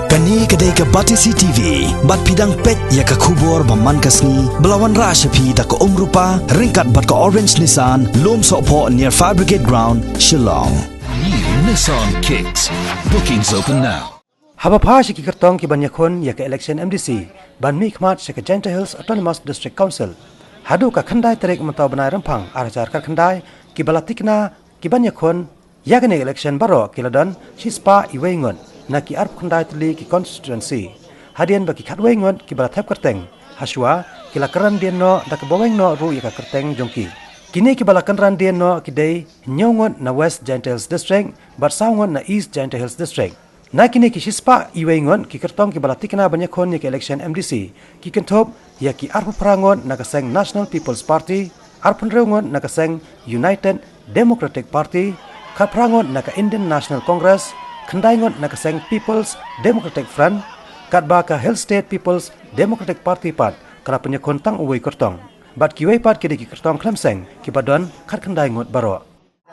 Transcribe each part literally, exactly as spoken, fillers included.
Kane ka dei ka Batesi T V, bad phi dang peit ïa ka khubor ba man ka sngi, ba la wanrah sha phi da ka Umrupa, ryngkat bad ka Orange Nissan, Lumsohphoh near Fire Brigade Ground, Shillong. New Nissan Kicks. Bookings open now. Haba phai sha ki kyrtong ki ban ïakhun ïa ka election M D C ban mihkhmat sha ka Jaintia Hills Autonomous District Council, haduh ka khyndai tarik mynta u bnai Rymphang ar hajar khatkhyndai, ki ba la tikna ki ban ïakhun ïa kane ka election baroh ki la don shispah iwei ngut na ki arphew khyndai tylli ki constituency. Hadien ba ki khatwei ngut ki ba la thep kyrteng hashwa ki la kynran dien noh da kaba weng noh ruh ïa ka kyrteng jong ki. Kine ki ba la kynran dien noh ki dei hynñiew ngut na West Jaintia Hills District bad saw ngut na East Jaintia Hills District. Na kine ki shispah iwei ngut ki kyrtong ki ba la tikna ban ïakhun ïa ka election M D C, ki kynthup ïa ki arphew phra ngut na ka seng National People's Party, arphew hynriew ngut na ka seng United Democratic Party, khatphra ngut na ka Indian National Congress, khyndai ngut na ka seng People's Democratic Front, katba ka Hill State People's Democratic Party pat ka la pynïakhun tang uwei kyrtong. Bad kiwei pat ki dei ki kyrtong khlem seng ki ba don khatkhyndai ngut baroh.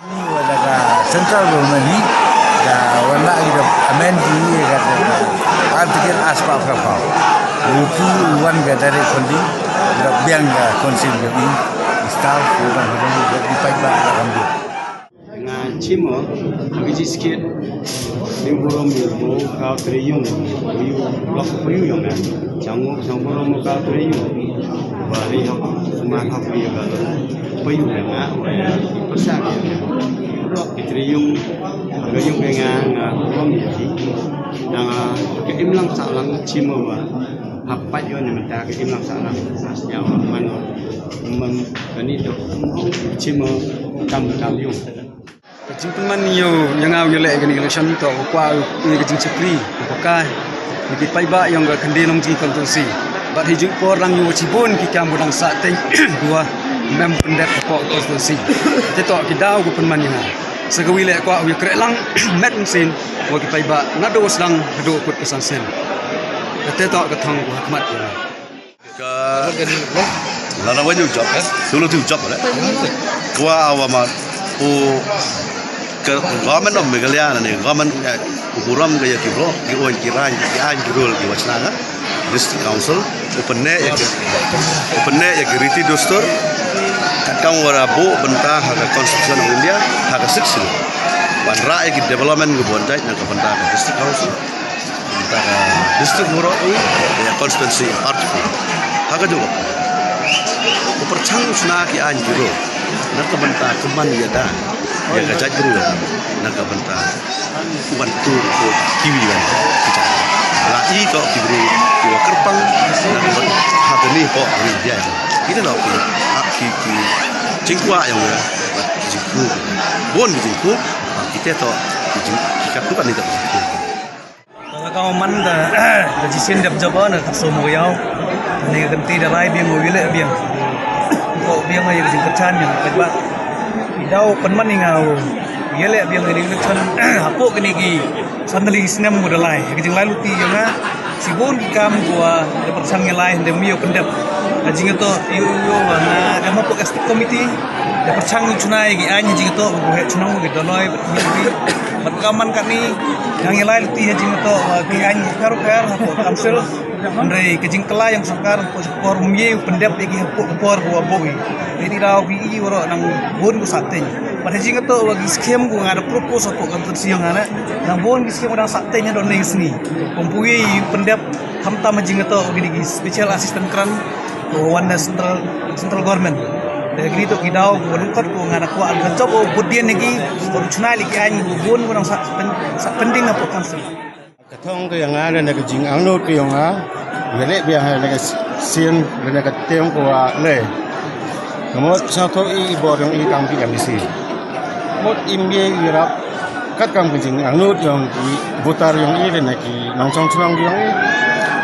Ni wa da ka central government hi da wan la ki da amend ki ni ka da article ar spah phra phew. Wu ki wan ka direct funding da biang ka council ka ni staff ko ban ko ban da ki paidbah da kam di. Nga chimo, nga ji skit, ni burom ni mo ka triyung, yu blok triyung nga. Changu, changu burom ka triyung. Bari hok, ma hok yu ka. Payu nga, wa ya, ki pasa ki. Rok ki triyung, ka yung ka nga, nga, rom ya ki. Nga, ka imlang salang chimo wa. Hapai yo ni menta ka imlang salang. Sa syawa, man, man, kani dok, chimo, kam, kam yung. Ka jingpynman ïa u, ïa nga u ïaleh ïa kane ka election to, u kwah u ïa ka jingshakri, u pakai ïa ki paidbah ïong ka Khynde Longji constituency. Bad hi jingpor dang ïa u shibun ki kam u dang sah teng, dua mem pyndep hapoh constituency. Te to ki daw u pynman ïa nga. Sa ka u ïaleh kwah u ïa kreh lang met mynsiem wa ki paidbah naduh u sdang haduh u kut ka san sien. Te to ka thong u ha khmat ïa nga. Ka la na wajib job, eh? Sulu tu job le. Kwa awa ma u ka government of Meghalaya na ne government, eh, u burom ka ya ki bro, ki oin ki rain, ki ain ki rule ki wachna nga. District Council, u pynne ya ki, u pynne ya ki riti dustur. Kat kam wara bu bynta ha ka Constitution of India, ha ka Sixth Schedule. Ban ra ya ki development ki bon jait na ka bynta ka District Council. Bynta ka district murot u, ya constituency party. Ha ka jong u pyrchang u sna ki ain ki rule. Na ka bynta ka man ya da. Ya ka jait bru. Na ka bynta u ban tu ko kiwi ban. La i ko ki bru ki wa kyrpang. Na ka bynta ha ka ni ko ni dia. Kita lo ki. Ha ki ki. Jingkwah ya wa. Jingkwah. Bon ki jingkwah. Kita to ki jing. Kita tu kan ni to. Ka ka man da da jisin dep jaba na ka so mo yau. Ni ka kenti da rai biang u yele biang. Ko biang ai ka jing kachan biang ka ba. Dau pynman ni ngau yele biang ni ka chan. Hapo kini ki sandali snem mo da lai. Ka jing lai luti yang nga. Sibun ki kam gua da persang yelai da mio kendep. Ka jing to yu yu na ka mo ko committee. Da pyrchang u chuna ïa ki ain jingto u he chuna u ki doloi bad ki bad ka man kani nang ïa lai lati ha jingto ki ain kar kar ha ko council. Hynrei ka jingkylla ïa u sorkar ko por mie u pyndep ïa ki ha ko por ko boi. Jadi dau ki i waro nang bun ko sateng. Bad ha jingto wa ki skem ko nga da propose ko kan tersiang ana. Nang bun ki skem dang sateng ha don nei sni. Kompui u pyndep khamtam ha jingto ki special assistant grant. Ko wan na central, central government. Da kini to ki dau ko lungkat ko ngan ko al kan job ko budien ki ko chuna li ki ain ko bun ko nang sa pen-, sa pending apo council. Ka thong ka yang ada na ka jing angno ka yang a. Bele bia ha na ka sien na ka tem ko wa le. Kamot sa to i bor yang i kam ki M D C. Mot im bia i rap kat kam ka jing angno yang ki butar yang i na ki nang chong chong yang i.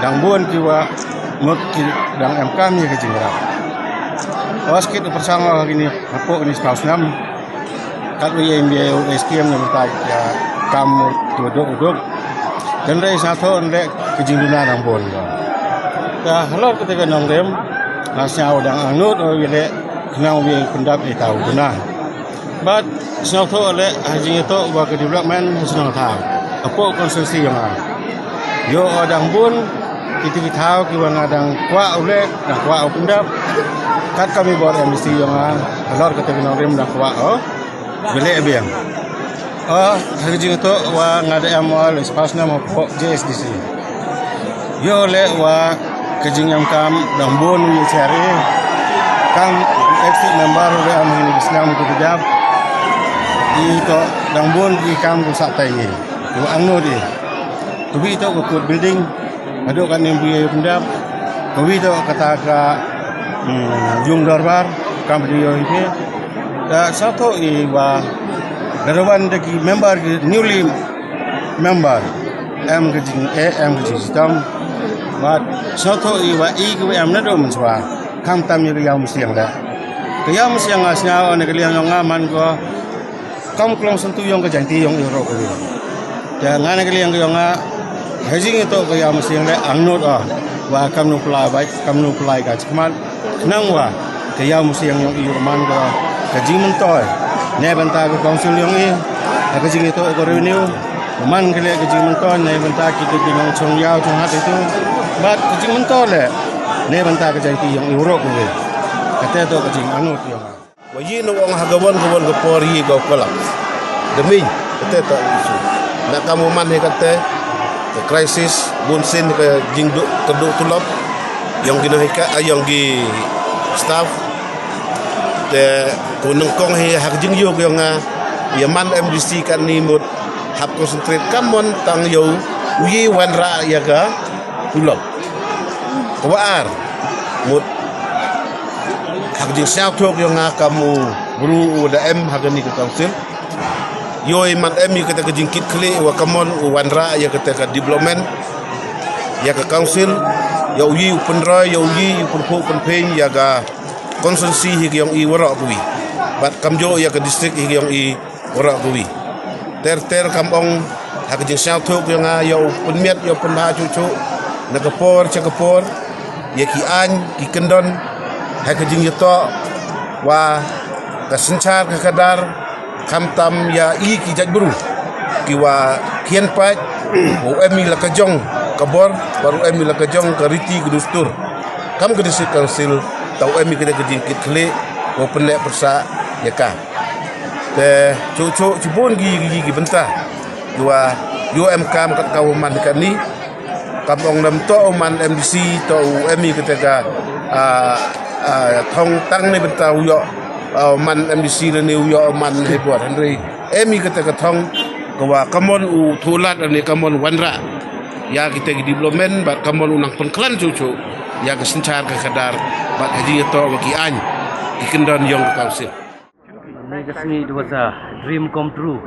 Dang bun ki wa Ngut ki dang em kam ïa ka jingrap. Os kit u pyrshang ha kini hapoh kini saw snem. Kat u ïa M B A u S T M ne mynta ïa kam u duk u duk. Hynrei sa tho hynrei ka jingduna dang bun. Ka halor kata ka nongrim nga sngew dang angnud u ïa leh khnang u ïa pyndap ïa ta u duna. Bad sngewthuh leh ha jingïathuh ba ka development ha shnong thaw hapoh constituency ïong nga. Ïoh, dang bun kita ki thaw kiwa nga dang kwah u leh, dang kwah u pyndap. Kat kam i bor M D C ïong nga, halor kata ki nongrim dang kwah u leh biang. O, ha ka jingthoh wa nga da em wa leh spasna mo pok J S D C. Ïoh leh wa ka jingem kam dang bun ïa chari. Kam exit member wa em hi ni Islam ku jab. Ito dang bun ki kam ku sa tai ni. Ku angno di. Ku bi to ku kut building. Ado kan em bi pyndap. Ku bi to kata ka, hmm, yung dorbar kam di yo hi. Da sa to i wa da wan da ki member ki newly member. Em ka jing, eh, em ka jing sitam. Wat snoto i wa i ki wa em na do man swa. Kam tam ya ka yam siang da. Ka yam siang nga snya o na ka liang yong nga man ko. Kam klong sentu yong ka janti yong i ro ko. Ya nga na ka liang yong nga. Hajing ito ka yam siang da ang not o. Wa kam nu pla bai, kam nu pla ka chikmat. Nang wa ka yam siang yong i man ko. Ka jing mentoi. Ne banta ka council yong i. Ka jing ito ka revenue. Man ka leh ka jingmyntoi ne bynta ki tu ki nongchong ïaw chong hat itu. Bad ka jingmyntoi leh ne bynta ka jingki ïong i urok u. Kata to ka jingangnud ïong. Wa yi no ong ha ka won ka won ka por yi ka kolap. Demi kata to isu. Na ka mo man he kata ka crisis bun sin ka jingduk ka duk tulop. Ïong ki no hika ïong ki staff. Te ku nengkong hi ha ka jingyo ka ïong nga. Ïa man M D C kan ni mut hap concentrate kam mon tang ïa u yi wanrah ïa ka tulop. Ka wa ar mut ha ka jingsngewthuh ïa nga kam u bru u da em ha kani ka council. Ïoi man em ïa kata ka jingkit khlieh wa kam mon u wanrah ïa kata ka development ïa ka council, ïa u yi u pynroi, ïa u yi u pynphuh pynphieng ïa ka constituency hi ka ïong i waroh kawi. Bad kamjooh ïa ka district hi ka ïong i waroh kawi. Ter ter kam ong ha ka jingsngewthuh ka ïong nga ïa u pynmiat ïa u pynbha chuh chuh na ka por cha ka por ïa ki aiñ ki kyndon ha ka jingïatoh wa ka synchar ka khadar khamtam ïa i ki jait bru ki wa khian pait u em i la ka jong ka bor bad u em i la ka jong ka riti ka dustur. Kam ka district council ta u em i ka jingkit khlieh u pynleh pyrsa ïa ka. Te chuh chuh chibun gi gi gi bynta. Dua yu em kam kat ka u man kat ni. Kam ong nam to u man M D C to u em i kata ka, ah, ah, thong tang ni bynta u ïoh, ah, man M D C ni u ïoh man ni buat hynrei em i kata ka thong ka wa kamon u thulat ni kamon wanrah ïa kita ki development bad kamon u nang pynkhlan chuh chuh ïa ka synchar ka khadar bad ha jingïatoh wa ki aiñ ki kyndon ïong ka council. Ni ka sngi it was a dream come true.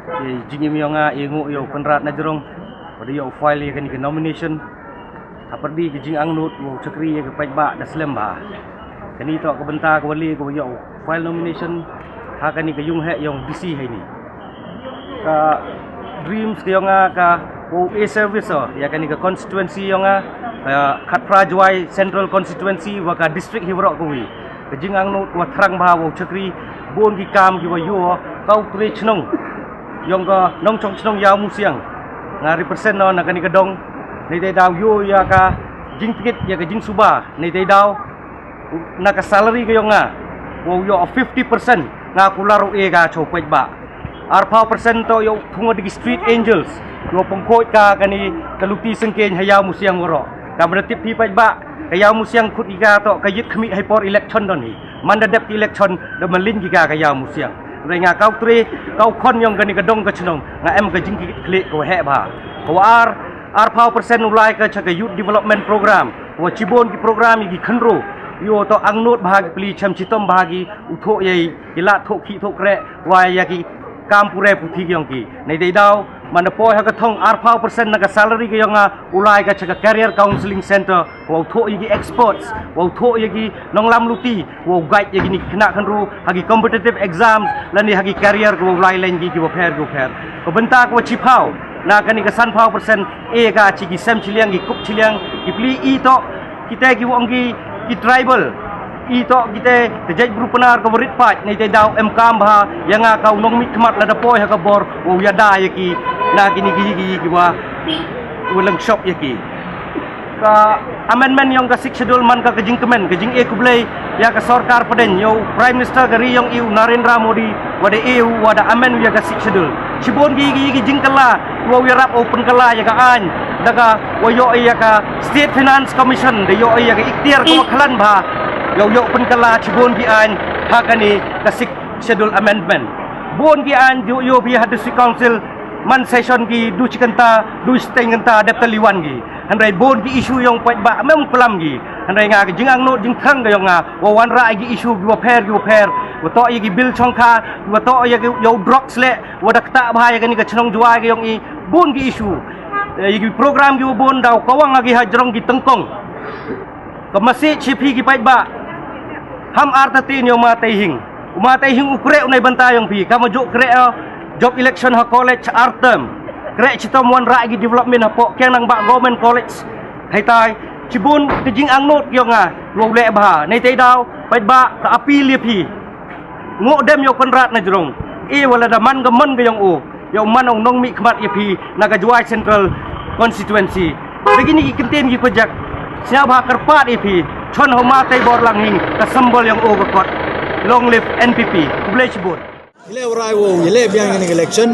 Ki jingim ïong nga i nguh ïa u Conrad Najrong. Bad ïa u file ïa kani ka nomination. Ha pyrdi ka jingangnud u chakri ïa ka paidbah da slem bha. Kani to ka bynta ka wali ka ïa u file nomination. Ha kani ka yung heh ïong D C hai ni. Ka dreams ka ïong nga ka u e service ïa kani ka constituency ïong nga. Ka Khatphra Jowai Central Constituency wa ka district hi waroh kawi. Ka jingangnud wa thrang bha wa u chakri bun ki kam ki wa ïoh ka u tre chnong. Ïong ka nongchong chnong ïa Musiang. Nga represent no na kani ka dong. Ni te daw ïoh ïa ka jingtngit ïa ka jingsuba. Ni te daw na ka salary ka ïong nga. Wa ïoh fifty percent nga kular u e ka chopet ba. Arphaw percent to ïoh thung di street angels. Ïoh pengkhoit ka kani ka luti sengkeng ha ïa Musiang waroh. Ka bada tip hi pet ba. Ka ïa Musiang khut ika to ka yit khmih hai por election don hi. Manda dep election da malin ki ka ka ïa Musiang. Rai nga kau tre kau khon ïong kani ka dong ka chnong nga em ka jingkit khlieh ka wa heh bha. Ka wa ar arphaw percent u lai ka cha ka youth development program. Ka wa chibon ki program i ki khynro. Ïoh to angnud bha ki pli chem chitom bha ki u thoh ïa i ki la thoh ki thoh kre wa ïa ki kam pure puthi ki ïong ki. Nei dei daw man da poi ha ka thong arphaw percent na ka salary ki ïong nga u lai ka cha ka career counseling center. Wow thoh ïa ki experts, wow thoh ïa ki nonglam luti, wow guide ïa ki ni khynnah khynru ha ki competitive exams lane ha ki career ki wow lai line ki ki wa pher ki wa pher. Ka bynta ka wa chiphaw na kani ka sanphaw percent e ka chi ki sem chiliang ki kup chiliang ki pli i to kita ki wa ong ki ki tribal i to kita te jait bru Pnar ka wa rit pach nei te daw em kam bha ïa nga ka u nongmih khmat lada poi ha ka bor wow ïada ïa ki na kini ki ki ki wa U leng shop ïa ki. Ka amendment ïong ka Sixth Schedule man ka ka jingkmen, ka jingïakhublei ïa ka sorkar pdeng, ïa u Prime Minister ka ri ïong i u Narendra Modi, wat da ïa u, wat da amend ïa ka Sixth Schedule. Shibun ki, ki, ki jingkylla, wa u ïarap u pynkylla ïa ka aiñ, da ka wa ïoh ïa ka State Finance Commission, da ïoh ïa ka ikhtiar ka wa khlan bha, ïa u ïoh pynkylla shibun ki aiñ, ha kani ka Sixth Schedule Amendment. Bun ki aiñ, ïoh, ïoh phi ha District Council, man session ki du shi kynta, du shi teng kynta, dep tali wan ki. Hynrei bun ki issue ïong paidbah, mem klam ki. Hynrei nga ka jingangnud, jingthrang ka ïong nga, wa wanrah ki issue, ki wa pher, ki wa pher, wa toh ïa ki bill shongkha, wa toh ïa ki, ïa u drugs leh, wa da ktah bha ïa kani ka chnong Jowai ka ïong i, bun ki issue. Eh, ïa ki program ki wa bun daw, ka wang agi ha jrong ki tyngkong. Ka masi chi phi ki paidbah. Ham artatien ïa u Ma Tei Hing. U Ma Tei Hing u kreh u nai bynta ïong phi. Ka ma juk kreh, uh, job election ha college ar term. Kreh chitom wanrah ki development hapoh Kiang Nangbah Government College. Haitai, shibun ka jingangnud ïong nga. Wa u leh bha. Nei tei daw, paidbah, ka appeal ïa phi. Nguh dem ïa u Conrad na jrong. I wa lada man ka mon ka ïong u. Ïa u man ong nongmihkhmat ïa phi na ka Jowai Central Constituency. Da kini ki kyntien ki project. Sñiawbha kyrpad ïa phi. Chon ha u Ma Tei Borlang Hing ka symbol ïong u ka kot. Long live N P P. Khublei shibun. Ïaleh warai wow, ïaleh biang ïa kani ka election.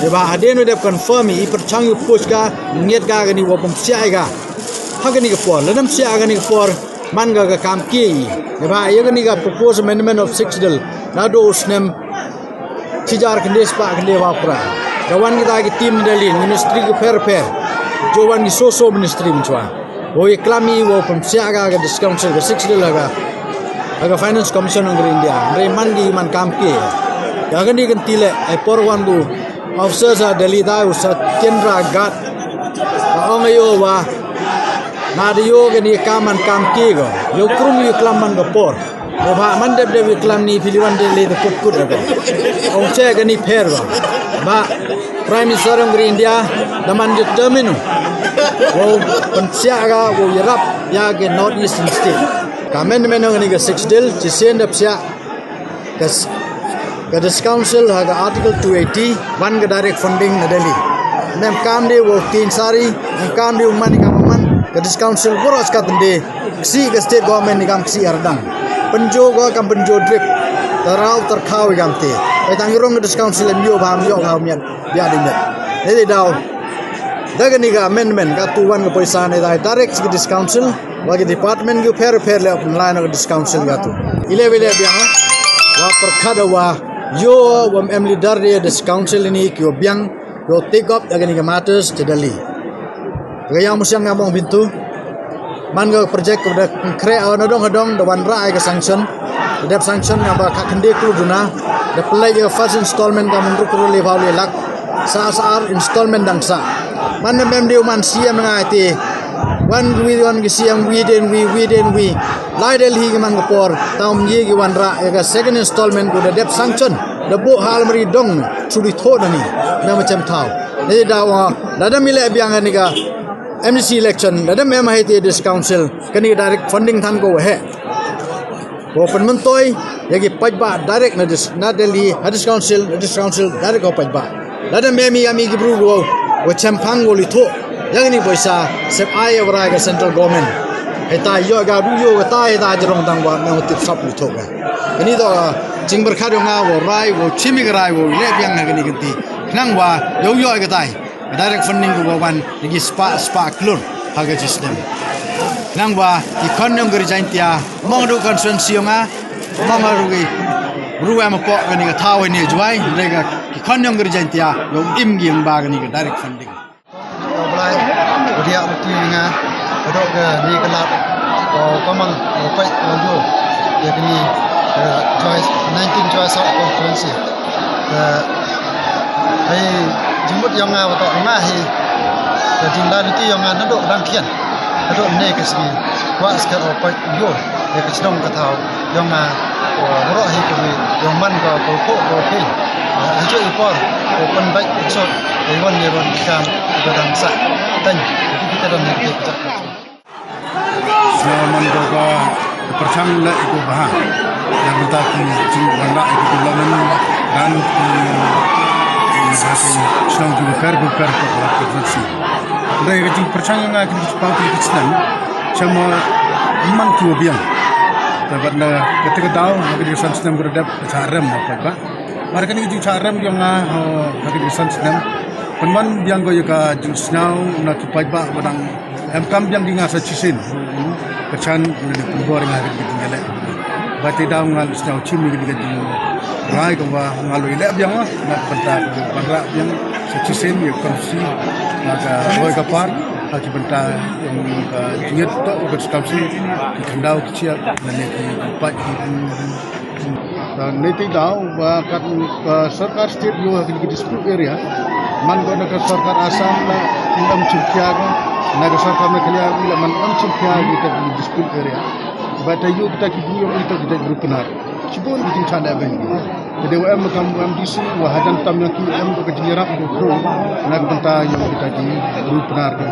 Ïa ba hadien u dep confirm i pyrchang ïa u post ka, ngiat ka kani wow pynsiah ïa ka. Ha kani ka por, lada ym siah kani ka por, man ka ka kam ki. Ïa ba ïa kani ka proposed amendment of Sixth Schedule. Naduh u snem Chijar khyndai spah khyndai wa pra. Ka wan kita ki team na Delhi, ministry ki pher pher. Jo wan ki so so ministry mynchwa. Wo ïa klam i wow pynsiah ka ka District Council ka Sixth Schedule ha ka, ha ka Finance Commission ng India. Hynrei man ki man kam ki. Ka kani kan tile, ai por wan bu officer sa Delhi da u Satyendra Garg. Ka ong ayo wa, na da yo kani kam man kam ki ko. Yo krum ïa klam man ka por. Ba man dep dep ïa klam ni phi li wan de le de kut kut ko. Ong che kani pher ko. Ba Prime Minister ng India da man determine. Wow pynsiah ka wow ïarap ïa ki North Eastern State. Ka amendment ong ni ka Sixth Schedule, chi sien dep siah ka s-, ka District Council ha ka Article two eighty, wan ka direct funding na Delhi. Mem kam de wow tin sari, mem kam de wow man ka man, ka District Council waroh ska tende. Ksi ka state government ni kam ksi ardang. Pynjo ko kam pynjo drip. Taraw tarkhaw i kam te. Ai tang rong ka District Council em yo bam yo ka mian. Bia di mian. Ni di daw. Da kani ka amendment ka tu wan ka poisa ni dai direct ka District Council. Wa ka department ki pher pher le open line ka District Council ka tu. Ile wile biang ha. Wa perkada wa yo wa em leader de District Council ni ki wa biang. Ro take up da kani ka matters te Delhi. Ka yang musyang nga mong bintu. Man ka project ka da kre aw na dong hadong da wan ra ai ka sanction. Da dep sanction nga ba ka kende klu duna. Da pelai ka first installment ka menru kru le bau le lak. Sa sa ar installment dang sa. Man na mem de man C M nga te. Wan wi wan ki C M wi den wi wi den wi. Lai Delhi ki man ka por. Taum ye ki wan ra ka second installment ko da dep sanction. Da bo hal mari dong. Suri tho na ni. Na macam tau. Ni da wa. Lada mile biang ni ka M D C election, lada mem ha ite District Council, kani ka direct funding than ko he. Ko pynmyntoi, ya ki paidbah direct na dis-, na Delhi, ha District Council, na District Council, direct ko paidbah. Lada mem ya mi ki bru ko, ko chempang ko li tho. Ya kani poisa, sep ai ya warai ka central government. Heta yo ga du yo ga ta heta jrong dang wa, na tip sap li tho ga. Kani to, ah, jingberkhat yo nga, wo rai, wo chimi ga rai, wo le biang na kani kenti. Nang wa, yo yo ga tai. Direct funding ko wan, ni ki spah, spah klur, ha ka system. Nang wa, ki khon yong ka Ri Jaintia, mong du constituency yong a, mong a rugi, ruwa ma pok ni ka thaw ni Jowai, ni ka, ki khon yong ka Ri Jaintia, yong im gi yong ba ni ka direct funding. Blai, ko dia uti nga, ko dok ka ni ka lap, ko kamang, ko pai, ko yo, ya kini, eh, Jowai, nineteen Jowai South Constituency. Ka, hei, jingmut yong nga, wa tok nga, hei, ka jingla duti yong nga, nadok dang kian, nadok ne ka sngi, wa skar o pai yo, ya ka chnong ka thaw, yong nga, wa, wa roh hi ka wi, yong man ka, ko ko, ko pin, hei jo i por, ko pun bai, ko sot, hei wan, hei wan, kam, ka dang sa, tan, kita dang ne ka. Sñiaw man ko ka pyrchang leh iko bha. Ïa mynta ki jingwanrah iko development dan ki, ki shnong ki bapher bapher ko ka constituency. Hynrei ka jingpyrshang ïa nga kine ki chipang tylli ki snem, sha ma man ki wa biang. Te bad na kata ka daw, ha kine ki san snem ka dep, ka shah rem ha paidbah. Mar kane ka jingshah rem jong nga, ha, ha kine ki san snem, pynban biang ko ïa ka jingsngew na ki paidbah ba dang em kam biang ki nga sa shisien. Ka chan na dei pynbor nga ha kine ki jingïaleh. Ba te daw nga sngew chim ïa kine ki jingrai kaba nga la ïaleh biang, na ka bynta ka jingwanrah biang sa shisien ïa ka constituency, na ka roi ka par, ha ki bynta ïa ka jingïeit to ka constituency, ki khyndaw ki kshiap, lane ki paid ki. Te neti daw ba kat ka sorkar state ïoh ha ki dispute area, man ko na ka sorkar Assam la ym shim khia ko, na ka sorkar Meghalaya la man ym shim khia ki ta ki dispute area. Ba ta ïoh kita ki ïoh kita kita group Pnar. Shibun ki jingshah da beng. Te dei wa em kam wa M D C wa hajan tam ïa ki em ko ka jingïarap ko kro na ka bynta ïoh kita ki group Pnar ko.